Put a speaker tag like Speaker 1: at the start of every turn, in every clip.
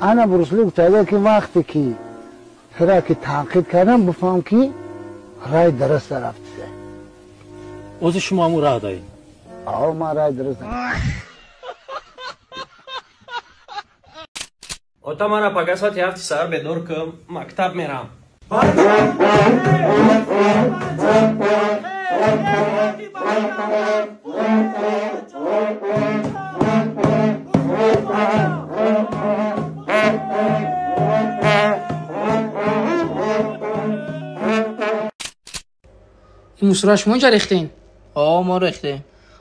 Speaker 1: Ана Брусли гуфтага ки вақте ки тура ки танқид кардам, бифаҳм ки рай дуруст рафтиса.
Speaker 2: Ози шумо ҳамун раҳ даед?
Speaker 1: Аҳо, ман рай дуруст.
Speaker 3: Ота, мара пага соати 7 саҳар бедор кун, мактаб мерам.
Speaker 4: Ин мусора шумо инҷа рехтен?
Speaker 5: О, мо рехтем.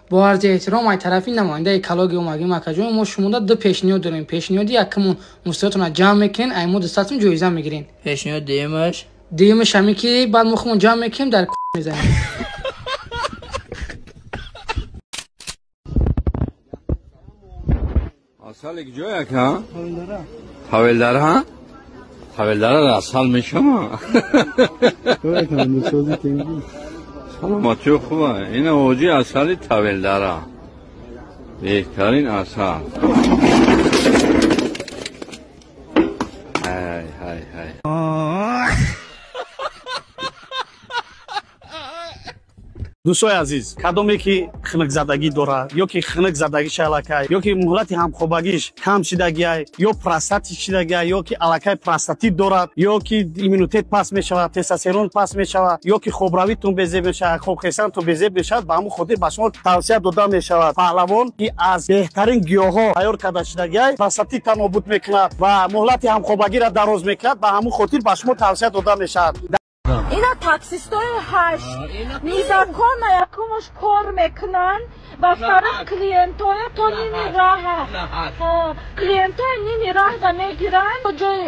Speaker 4: Бо арзи эҳтиром, ай тарафи намояндаи экология омагим, акаҷон, мо шумода ду пешниҳод дорем. Пешниҳоди якумон: мусоратонро ҷамъ мекунен, ай мо 200 сум ҷоиза мегирен.
Speaker 5: Пешниҳод дуюмаш?
Speaker 4: Дуюмаш ҳаме ки баъд мо худмон ҷамъ мекунем, дар мезанем.
Speaker 6: Асал ҷой ака? Тавелдара? Тавелдара асал мешама? Саломатӣ хуба. Ина оҷи асали Тавелдара. Беҳтарин асал. Ҳай ҳай ҳай.
Speaker 7: Дӯстои азиз, кадоме ки хунукзадагӣ дорад ё ки хунукзадагиша аллакай, ё ки муҳлати ҳамхобагиш кам шидагиай, ё простатит шидагиай, ё ки аллакай простатит дорад, ё ки иммунитет паст мешавад, тестостерон паст мешавад, ё ки хобравитон безеб мешавад, хобхесантон безеб мешавад, ба ҳамун хотир ба шумо тавсия дода мешавад Паҳлавон, ки аз беҳтарин гиёҳҳо тайёр карда шидагиай, простатитта нобуд мекунад ва муҳлати ҳамхобагиро дароз мекунад. Ба ҳамун хотир ба шумо тавсия дода мешавад.
Speaker 8: Ина таксистои ҳашт незаконно якумаш кор мекунанд, во-вторых, клиентоя то ними раҳа, клиентоя ними раҳда мегиранд, то ҷои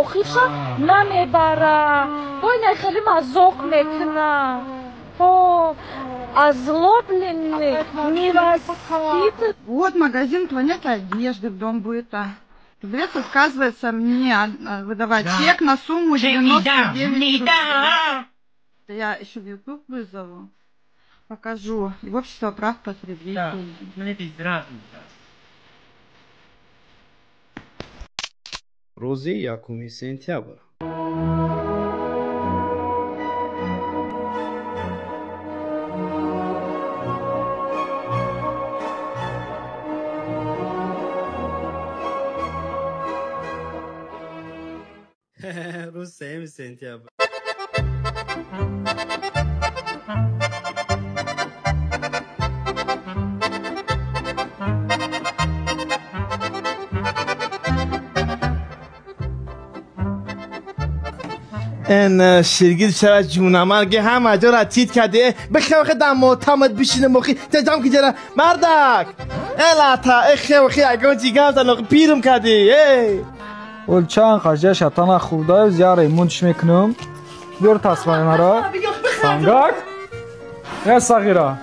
Speaker 8: охирша намебаранд. Бо ина хеле мазоқ мекунанд, озлобленный, невоспитанный.
Speaker 9: Вот магазин «Планета одежды» в Дом быта. Продавец отказывается мне выдавать чек на сумму 99 рублей. Я еще в YouTube вызову, покажу. И в общество прав потребителей.
Speaker 10: Рӯзи 1 сентябр. Рӯз 3 сентябр.
Speaker 11: ин ширгил чара ҷунамарги ҳама ҷора тит каде, бихевхи дар мотамат бишинем, охи теҷам ки ҷара мардак элата эхевхи ягон ҷигам зан, охи пирм кади эй.
Speaker 12: Ол чанд қажа шатана хурдаю зиёр ремонтш мекунам. Биёр тасмаи мара. Сангак? Я сағира.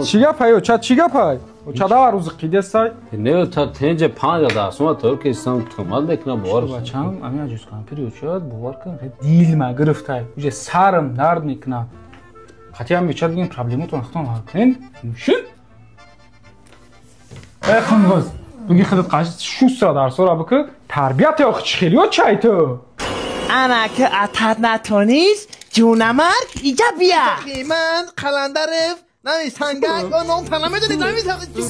Speaker 12: Чӣ гапай ё? Ча чӣ гапай? Ча дава рӯзи қидестай?
Speaker 2: Не, та тенҷа панҷа дастума туркистон тумат мекунам бовар.
Speaker 12: Бачам, ами аҷуз кампир ё ча бовар кун, дилма гирифтай. Уже сарам дард мекуна. Хати ам меча дигин проблемотон хатон ҳал кунен. Шин? Эй хунғуз, буги худат қаш шуса дарсора бикӣ, тарбият ё чӣ хел ё чай ту?
Speaker 11: Ана ки атат натонист, ҷунамарг иҷа бия. Ман Қаландарев нами Сангак о ном та намедонӣ нами.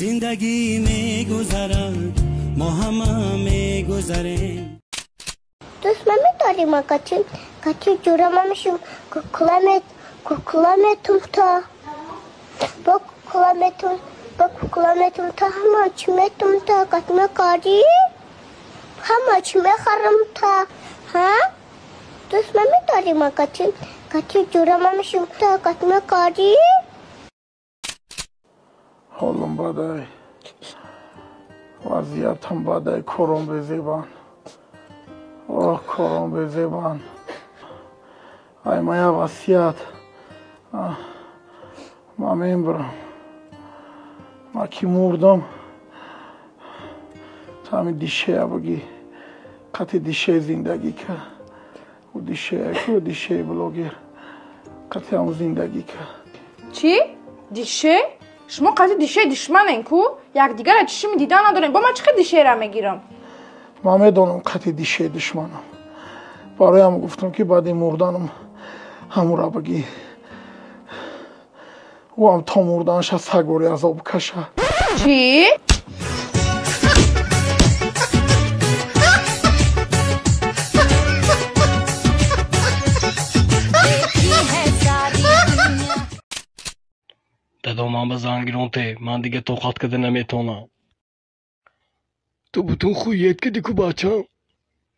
Speaker 13: Зиндагӣ мегузарад, мо ҳама мегузарем.
Speaker 14: Дӯст намедорӣ, ма кати кати ҷурама мешим, кукла метум, та бо кукла метум, бо кукла метум, та ҳама чӣ метум, та катма карӣ, ҳама чӣ мехарам, та ҳа. Дӯст намедорӣ, ма кати кати ҷурама мешим, та катма карӣ.
Speaker 15: Ҳолам бадай, вазъиятам бадай, кором безебан, оҳ, кором безебан. Ай мая васият, ман мембурам, ман ки мурдам, ҳамин дишея бугӣ, қати дишеи зиндагӣ кард, ӯ дишея ку, дишеи блогер, қати ҳамун зиндагӣ кард.
Speaker 16: Чӣ дише? Шумо қати дишеи душманен ку, якдигарро чишми дида надорем. Бо ман чӣ хел дишеера мегирам?
Speaker 15: Ман медонам қати дишаи душманам. Бароям гуфтам ки баъди мурданам ҳамура бигӣ. Ӯ ҳам то мурданаша сагори азоб каша.
Speaker 16: Чӣ?
Speaker 3: Дадо, ман ба занг гиронте, ман дига тоқат карда наметавонам. Ту бутун хует киди ку, бачам.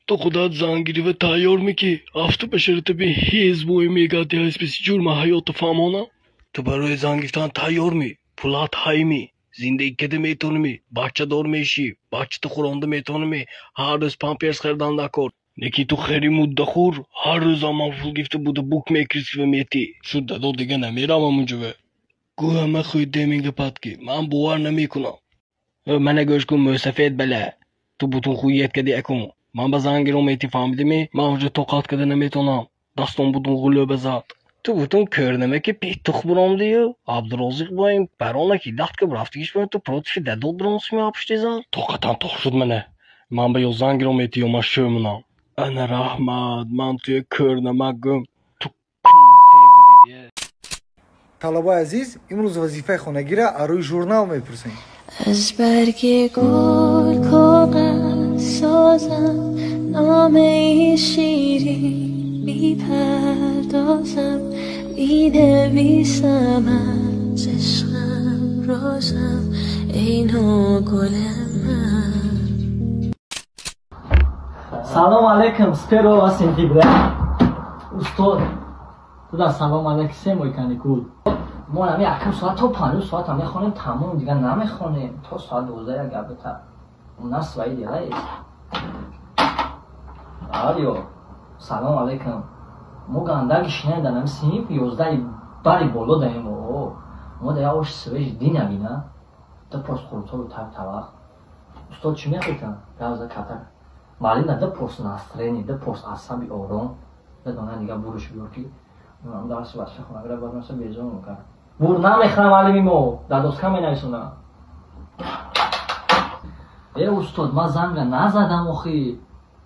Speaker 3: Ту худат занг гирива тайёр мекӣ, афту башарата би ҳез бӯи мегади ҳайсписи ҷур ман ҳаёту фаҳмонам. Ту барои занг гирифтан тайёрмӣ, пулат ҳаймӣ, зиндагӣ карда метавонӣ, бачадор мешӣ, бачата хӯронда метавонӣ, ҳар рӯз памперс харидан накор. Лекин ту хери муддахӯр, ҳар рӯзам ман пул гирифта буда бук мекирисива метӣ. Шуд, дадо, дига намерам ҳамунҷова. Гӯ ҳама хуйде мегапад ки ман бовар намекунам. Мана гӯш кун, мӯсафед бала. Ту бутун хуйет кади акун. Ман ба занг гиром метӣ, фаҳмидимӣ? Ман ҳоҷа тоқат карда наметавонам. Дастом бутун ғулӯба зад. Ту бутун кӯрнама ки петух буромдию. Абдурозиқ боем барона ки дастка рафтигиш боем ту против дадо буромсими апушти зан. Тоқатам тоқ шуд мана. Ман ба ё занг гиром метӣ ё ман шӯ мунам. Ана раҳмат, ман туя кӯрнама гӯм. Ту кунте будидия.
Speaker 17: Талабаи азиз, имрӯз вазифаи хонагиро аз рӯи журнал мепурсем.
Speaker 18: Аз барги гул коғаз созам, номаи ширин мепардозам, менависам аз ишқам розам, эй ногули ман.
Speaker 5: Салом алейкум, с 1 сентября. Устод, туда салом алейкум, се моҳи каникул. Мо ҳами якум соат то 5 соат мехонем, тамом, дигар намехонем. То соат 12 як гапта. У нас свои дела есть. Алло, салом алейкум. Мо гандаги шинем дар ҳами синф 11 бари боло даем. Мо дар як ош свеж дина бина. Та порс хурдсолу так тавақ. Устод чӣ мехӯртан? Гавза катак. Маълим да порс настроение, да порс асаби ором. Да дона дига буруш биёр ки дарси бача хонагира бояд маса безор мекард. Бур намехӯрам, маълими мо дар доска менависонам. Э, устод, ман занга назадам охи.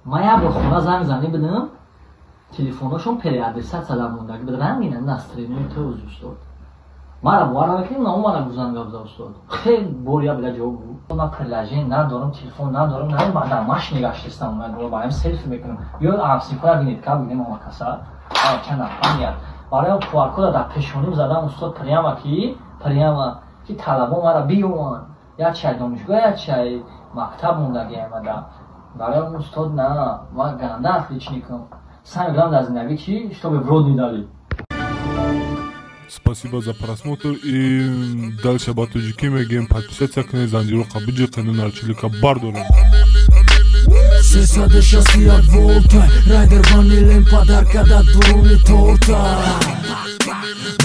Speaker 5: Ман як бор хона занг занӣ бидам, телефоношон переадресат зада мондаги буд. Рангина настроение ту устод. Мара бовар намекунем, на мара гузанга буда устод. Хел бор я била ҷавоб гу. Ман приложение надорам, телефон надорам, на ман дар машина гаштистам, ман ба ҳам селфи мекунам. Биё амсифоя бинед, ка бинем ама каса. Чанд нафар барои QR-кода дар пешоним задам устод, прямо ки талабо мара биёванд. Як чай донишгоҳ, як чай мактаб мондагиам ада. Барои устод на, ман ганда отличникам. Самое главное дар зиндагӣ чи, чтобы в рот не дали.
Speaker 19: Спасибо за просмотр и дальше ба тоҷикӣ мегӯем: подписаться кунед, занҷироқа биҷиқену нарчилика бардорем.
Speaker 20: 361 волта, райдер ванилем падарка да дуруни торта.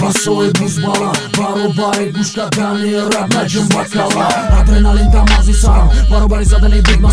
Speaker 20: Басои бузбала баробари гӯш кардани раб наҷум бакала. Адреналин дамази сарам баробари задани бигма.